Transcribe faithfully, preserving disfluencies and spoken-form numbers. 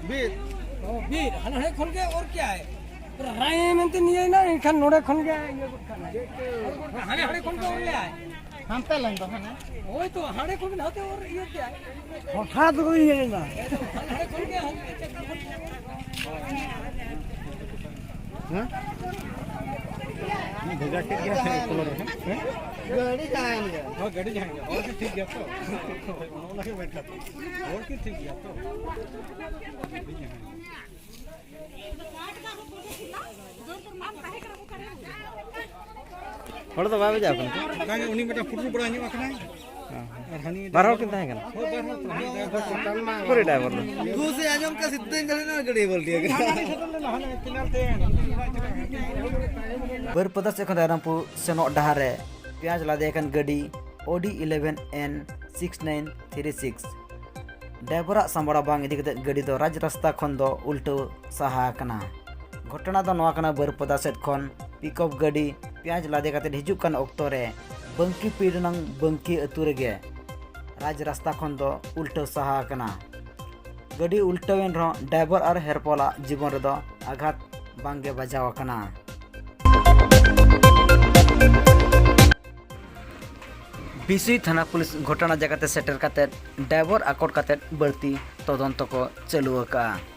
ᱵᱤᱨ᱾ ᱚ, ᱵᱤᱨ, ᱦᱟᱱᱟ ᱦᱟᱱᱮ ᱠᱷᱚᱱ ᱜᱮ ᱚᱨ ᱠᱮᱜᱼᱟᱭ᱾ ᱯᱩᱨᱟᱹ ᱨᱟᱭ ᱢᱮᱱᱛᱮ ᱱᱤᱭᱟᱹᱭᱮᱱᱟ, ᱮᱱᱠᱷᱟᱱ ᱱᱚᱰᱮ ᱠᱷᱚᱱ ᱜᱮ ᱤᱭᱟᱹ ᱜᱚᱫ ᱠᱟᱱᱟ᱾ ᱦᱟᱱᱮ ᱦᱟᱱᱮ ᱠᱷᱚᱱ ᱜᱮ ᱚᱨ ᱞᱮᱜᱼᱟᱭ᱾ ᱦᱟᱱᱛᱮ ᱞᱮᱱ ᱫᱚ ᱦᱟᱱᱮ᱾ ᱦᱳᱭ ᱛᱚ, ᱦᱟᱸᱰᱮ ᱠᱷᱚᱱ ᱦᱟᱱᱛᱮ ᱚᱨ ᱤᱭᱟᱹ ᱠᱮᱜᱼᱟᱭ᱾ ᱦᱚᱴᱟᱛ ᱠᱚ ᱤᱭᱟᱹᱭᱮᱱᱟ᱾ ᱦᱟᱱᱮ ᱦᱟᱱᱮ ᱠᱷᱚᱱ ᱜᱮ ᱦᱟᱱᱛᱮ ᱪᱮᱛᱟᱱ ᱠᱷᱚᱱ ᱜᱮ᱾ ᱦᱮᱸ? ᱵᱷᱮᱡᱟ ᱠᱮᱫ ᱜᱮᱭᱟ ᱥᱮ ᱠᱚᱞᱚᱢ ᱨᱮ? ᱦᱮᱸ? ᱜᱟᱹᱰᱤ ᱡᱟᱦᱟᱸᱭᱮᱱ ᱜᱮ᱾ ᱦᱳᱭ, ᱜᱟᱹᱰᱤ ᱡᱟᱦᱟᱸᱭᱮᱱ ᱜᱮ᱾ ᱦᱚᱲ ᱜᱮ ᱴᱷᱤᱠ ᱜᱮᱭᱟ ᱛᱚ? ᱚᱱᱟ ᱜᱮ ᱢᱮᱱ ᱠᱟᱛᱷᱟ᱾ ᱦᱚᱲ ᱜᱮ ᱴᱷᱤᱠ ᱜᱮᱭᱟ ᱛᱚ? ᱦᱚᱲ ᱫᱚ ᱵᱟᱭ ᱵᱟᱡᱟᱣ ᱠᱟᱱᱟ? ᱵᱟᱝ, ᱩᱱᱤ ᱢᱤᱫᱴᱟᱝ ᱯᱩᱴᱩᱨ ᱵᱟᱲᱟ ᱧᱚᱜ ᱟᱠᱟᱱᱟᱭ᱾ ᱦᱮᱸ᱾ ᱟᱨ ᱦᱟᱹᱱᱤ ᱵᱟᱨ ᱦᱚᱲ ᱠᱤᱱ ᱛᱟᱦᱮᱸ ᱠᱟᱱᱟ? ᱦᱳᱭ, ᱵᱟᱨ ᱦᱚᱲ ᱛᱟᱦᱮᱸ ᱠᱟᱱᱟ᱾ ᱩᱠᱩᱨ driver ᱫᱚ? ᱜᱷᱩᱥ ᱮ ᱟᱸᱡᱚᱢ ᱠᱟᱜ ᱥᱤᱫᱷᱟᱹᱧ ᱫᱟᱲᱮᱭᱟᱜ ᱜᱟᱹᱰᱤ ᱵᱟᱹᱞᱴᱤ ᱟᱠᱟᱱᱟ᱾ ᱦᱟᱱᱟ ᱨᱮ ᱥᱮᱴᱮᱨ ᱞᱮᱱᱟ, ᱦᱟᱱᱮ ᱯᱷᱤᱱᱟᱞ ᱛᱮ᱾ ᱵᱟᱹᱨᱯᱟᱫᱟ ᱥᱮᱫ ᱠᱷᱚᱱ ᱨᱟᱭᱨᱚᱝᱯᱩᱨ ᱥᱮᱱᱚᱜ ᱰᱟᱦᱟᱨ ᱨᱮ ᱯᱮᱸᱭᱟᱡᱽ ᱞᱟᱫᱮ ᱟᱠᱟᱱ ᱜᱟᱹᱰᱤ Audi eleven N six nine three six driver ᱟᱜ ᱥᱟᱢᱵᱲᱟᱣ ᱵᱟᱝ ᱤᱫᱤ ᱠᱟᱛᱮ ᱜᱟᱹᱰᱤ ᱫᱚ ᱨᱟᱡᱽ ᱨᱟᱥᱛᱟ ᱠᱷᱚᱱ ᱫᱚ ᱩᱞᱴᱟᱹᱣ ᱥᱟᱦᱟ ᱟᱠᱟᱱᱟ᱾ ᱜᱷᱚᱴᱚᱱᱟ ᱫᱚ ᱱᱚᱣᱟ ᱠᱟᱱᱟ, ᱵᱟᱹᱨᱯᱟᱫᱟ ᱥᱮᱫ ᱠᱷᱚᱱ pickup ᱜᱟᱹᱰᱤ ᱯᱮᱸᱭᱟᱡᱽ ᱞᱟᱫᱮ ᱠᱟᱛᱮ ᱦᱤᱡᱩᱜ ᱠᱟᱱ ᱚᱠᱛᱚ ᱨᱮ ᱵᱟᱝᱠᱤ ᱯᱤᱲ ᱨᱮᱱᱟᱝ ᱵᱟᱝᱠᱤ ᱟᱹᱛᱩ ᱨᱮᱜᱮ ᱨᱟᱡᱽ ᱨᱟᱥᱛᱟ ᱠᱷᱚᱱ ᱫᱚ ᱩᱞᱴᱟᱹᱣ ᱥᱟᱦᱟ ᱟᱠᱟᱱᱟ᱾ ᱜᱟᱹᱰᱤ ᱩᱞᱴᱟᱹᱣ ᱮᱱ ᱨᱮᱦᱚᱸ driver ᱟᱨ ᱦᱮᱨᱯᱚᱞᱟᱜ ᱡᱤᱵᱚᱱ ᱨᱮᱫᱚ ᱟᱜᱷᱟᱛ ᱵᱟᱝᱜᱮ ᱵᱟᱡᱟᱣ ᱟᱠᱟᱱᱟ᱾ ᱵᱤᱥᱩᱭ ᱛᱷᱟᱱᱟ ᱯᱩᱞᱤᱥ ᱜᱷᱚᱴᱚᱱᱟ ᱡᱟᱭᱜᱟ ᱛᱮ ᱥᱮᱴᱮᱨ ᱠᱟᱛᱮ driver ᱟᱠᱚᱴ ᱠᱟᱛᱮ ᱵᱟᱹᱲᱛᱤ ᱛᱚᱫᱚᱱᱛᱚ ᱠᱚ ᱪᱟᱹᱞᱩ ᱟᱠᱟᱫᱼᱟ᱾